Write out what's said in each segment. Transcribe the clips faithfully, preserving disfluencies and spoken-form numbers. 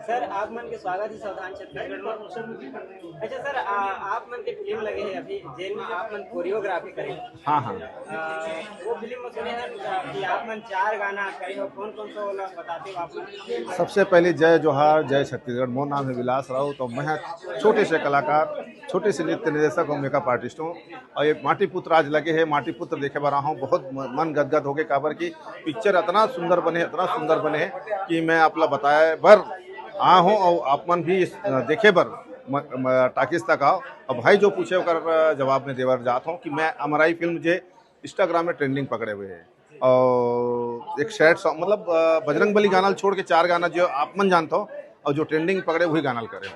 Sir, आप मन के स्वागत है सावधान छत्तीसगढ़ में। अच्छा सर, आ, आप मन के फिल्म लगे है अभी, जेन में आप मन कोरियोग्राफी करे हैं। हाँ हाँ। आ, वो फिल्म में सुने हैं कि आप मन चार गाना करे हो, कौन कौन सा वाला बताते हो आप मन? सबसे पहले जय जोहार, जय छत्तीसगढ़। मोर नाम है विलास राउत और मैं छोटे से कलाकार, छोटे से नृत्य निर्देशक और मेकअप आर्टिस्ट हूँ। और ये माटी पुत्र आज लगे है, माटी पुत्र देखे बर रहा हूँ, बहुत म- मन गदगद हो गए, काबर की पिक्चर इतना सुंदर बने, इतना सुंदर बने है कि मैं आप ला बताए बर आ हूँ और आप मन भी इस, अ, देखे बर म, म, टाकिस तक आओ। और भाई जो पूछे ओकर, अ, जवाब में देवर जात हूँ कि मैं हमारा ही फिल्म जे इंस्टाग्राम में ट्रेंडिंग पकड़े हुए है और एक सैड सॉन्ग, मतलब, अ, बजरंग बली गाना छोड़ के चार गाना जो आप मन जानता हो और जो ट्रेंडिंग पकड़े वही गाना करे हो।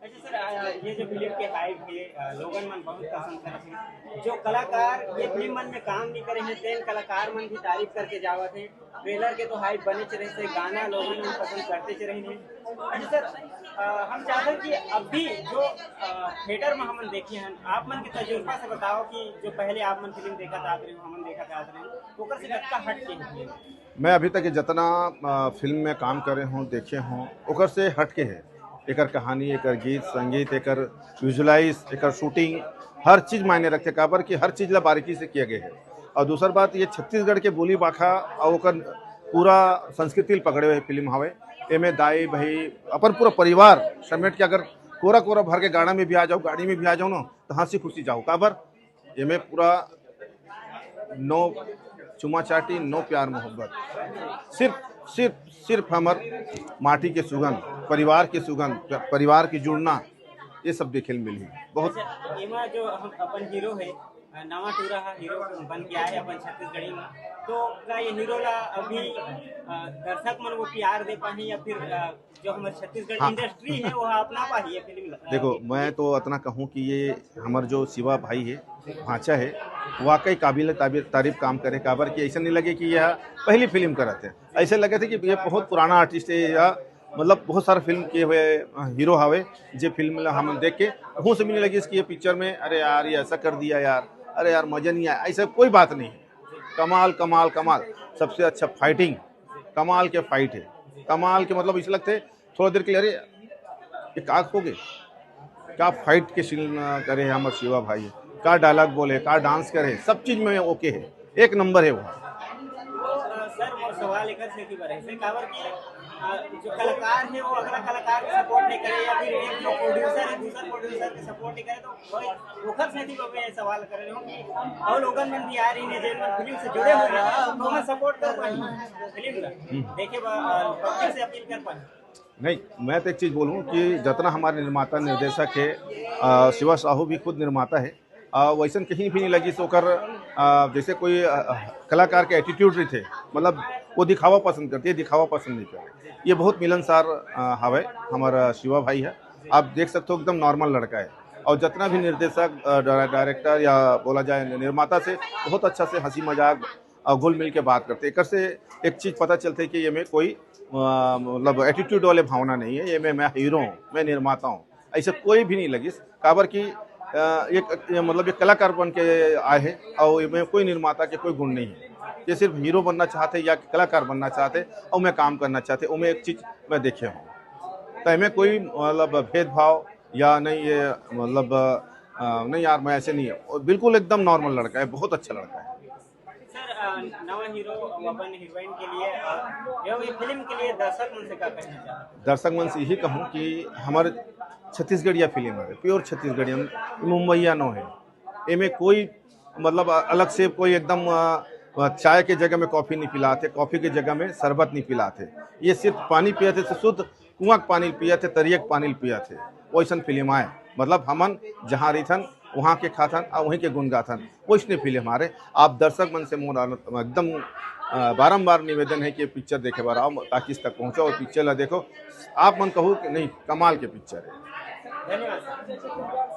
अच्छा सर, आ, ये जो फिल्म के हाइप है, आ, लोगन मन बहुत पसंद करत हैं। जो कलाकार ये फिल्म मन में काम नहीं करे हैं, तेन कलाकार मन भी तारीफ करके जावत हैं। ट्रेलर के तो हाइप बने च रहिसे, गाना लोगन मन पसंद करते च रहिन हैं। अच्छा सर, आ, हम चाहते हैं कि अब भी जो आ, थिएटर में हमन देखे हैं, आप मन के तजुर्बा से बताओ कि जो पहले आप मन फिल्म देखत आत रहे हो, हमन देखत आत रहे हो, ओकर से कतका हट के है फिल्म? मैं अभी तक ये जितना, अ, फिल्म में काम करे हूँ, देखे हूँ, ओकर से हट के है। एकर कहानी, एकर गीत संगीत, एकर विजुअलाइज, एकर शूटिंग, हर चीज मायने रखते, काबर कि हर चीज ला बारीकी से किया गया है। और दूसर बात, ये छत्तीसगढ़ के बोली बाखा और ओकर पूरा संस्कृति ल पकड़े हुए फिल्म हवे। एमे दाई भाई, अपन पूरा परिवार समेट के अगर कोरा कोरा भर के गाड़ा में भी आ जाओ, गाड़ी में भी आ जाओ ना, तो हंसी खुशी जाओ। काबर एमे पूरा नो चुमा चाटी, नो प्यार मोहब्बत, सिर्फ सिर्फ सिर्फ हमर माटी के सुगंध, परिवार के सुगंध, परिवार के जुड़ना, ये सब देखे ल मिलही। बहुत अच्छा, एमा जो हम अपन हीरो है, अ, नवा टूरा हा हीरो बन के आए अपन छत्तीसगढ़ी में, तो का ये हीरो ला अभी, अ, दर्शक मन वो प्यार दे पाही या फिर, अ, जो हमर छत्तीसगढ़ हाँ। इंडस्ट्री है वो अपना पाही ये फिल्म ला? देखो, मैं तो इतना कहूँ कि ये हमर जो शिवा भाई है, भांचा है, वाकई काबिल ताबी- तारीफ काम करे, काबर कि ऐसा नहीं लगे कि यह पहली फिल्म करत है। ऐसे लगे थे कि ये बहुत पुराना आर्टिस्ट है या मतलब बहुत सारा फिल्म के हुए हीरो हवे, जे फिल्म ला हम देख के कहूँ से भी नहीं लगिस कि ये पिक्चर में, अरे यार, ये ऐसा कर दिया यार, अरे यार, मजा नहीं आया, ऐसा कोई बात नहीं। कमाल, कमाल, कमाल। सबसे अच्छा फाइटिंग, कमाल के फाइट है, कमाल के, मतलब, इसे लगते थोड़ा देर के लिए, अरे, ये का हो गए, क्या फाइट के सीन करे हैं हमर शिवा भाई, का डायलॉग बोले, का डांस करे, सब चीज में ओके है, एक नंबर है वो। अ, सर, मोर सवाल एकर सेती बर है, से काबर कि, अ, जो कलाकार है वो अगला कलाकार के सपोर्ट नहीं करे या फिर एक जो प्रोड्यूसर है दूसर प्रोड्यूसर के सपोर्ट नहीं करे, तो वही ओकर सेती बर मैं ये सवाल कर रहे हूँ कि और लोगन मन भी आ रही है जेन मन फिल्म से जुड़े हुए हैं, तो मैं सपोर्ट कर पाही फिल्म ला देखे बर, अ, पब्लिक से अपील कर पाही। नहीं, मैं तो एक चीज बोलूँ कि जितना हमारे निर्माता निर्देशक है, अ, शिवा साहू भी खुद निर्माता है, अ, वैसन कहीं भी नहीं लगिस ओकर, अ, जैसे कोई, अ, कलाकार के एटीट्यूड रहिथे, मतलब, वो दिखावा पसंद करथे, ये दिखावा पसंद नहीं करे। ये बहुत मिलनसार, अ, हवे, हमारा शिवा भाई है, आप देख सकते हो, एकदम नॉर्मल लड़का है। और जितना भी निर्देशक, अ, डाय-, डायरेक्टर या बोला जाए निर्माता से बहुत अच्छा से हंसी मजाक और घुल मिल के बात करते। एकर से एक चीज पता चलते कि ये में कोई, अ, मतलब, एटीट्यूड वाले भावना नहीं है। ये में मैं हीरो हूँ, मैं निर्माता हूँ, ऐसे कोई भी नहीं लगिस। काबर कि, अ, एक, ये, मतलब, एक कलाकार बन के आए हैं और ये में कोई निर्माता के कोई गुण नहीं है। ये सिर्फ हीरो बनना चाहते या कलाकार बनना चाहते और मैं काम करना चाहते, वो मैं एक चीज मैं देखे हूँ। तो एमे कोई, मतलब, भेदभाव या नहीं, ये, मतलब, अ, नहीं यार, मैं ऐसे नहीं है, बिल्कुल एकदम नॉर्मल लड़का है, बहुत अच्छा लड़का है। सर, अ, नवा हीरो अपन हीरोइन के लिए, अ, ये फिल्म के लिए दर्शक मन से का कहना चाहते? दर्शक मन से यही कहूँ कि हमारे छत्तीसगढ़िया फिल्म है, प्योर छत्तीसगढ़िया, मुंबईया नो है। एमे कोई, मतलब, अलग से कोई एकदम, अ, चाय के जगह में कॉफी नहीं पिलाते, कॉफी के जगह में शरबत नहीं पिलाते। ये सिर्फ पानी पियत हे, शुद्ध कुआं के पानी पियत हे, तरिया के पानी पियत हे, वैसन फिल्म आए। मतलब, हमन जहाँ रहिथन, वहाँ के खाथन और वहीं के गुण गाथन, वैसने फिल्म हमारे। आप दर्शक मन से मोर एकदम, अ, बारंबार निवेदन है कि पिक्चर देखे बर आओ, टाकीज तक पहुँचो और पिक्चर ला देखो। आप मन कहू कि नहीं, कमाल के पिक्चर है। धन्यवाद सर।